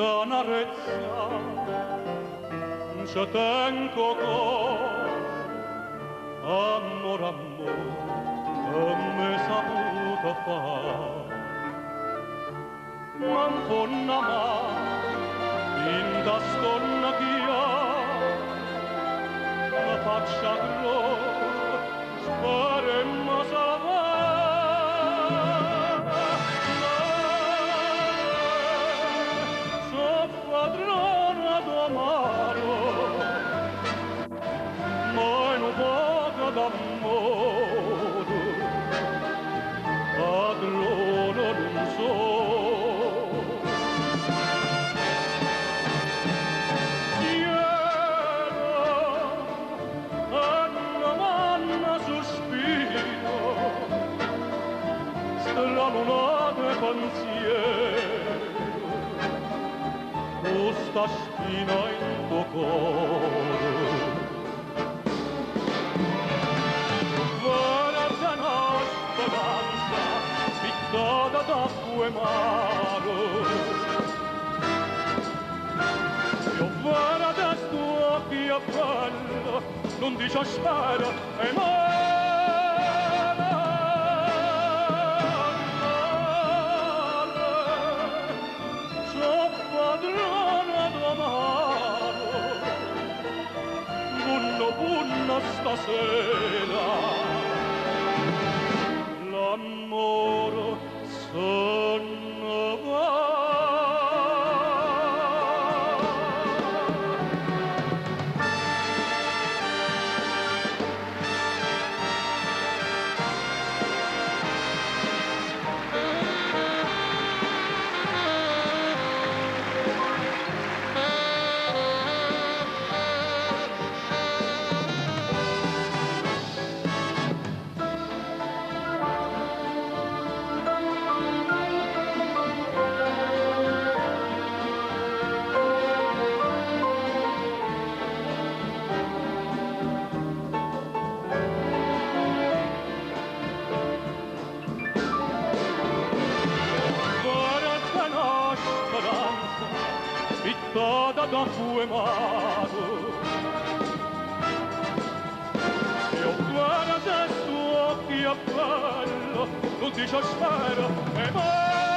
Dint'a na rezza nce tengo 'o core, ammore, ammore, che m'hê saputo fà. Ma 'nfunn' 'a mare, dint'a st'onna chiara, me faccio 'a croce, spero 'e me salvà. So' padrona d' 'o mare, ma è nu poco d'ammore, padrona nun so'. Cielo, e na manna suspiro, stralunate pensiero, cu sta spina 'int' 'o core. Verde na speranza pittata d'acqua 'e mare. E 'o verde 'e st'uocchie belle nun dice spera e more. So' padrona d' 'o mare, Bunno, bunno stasera, l'ammore se ne va. Verde na speranza pittata d'acqua 'e mare. E 'o verde 'e st'uocchie belle nun dice spera e more.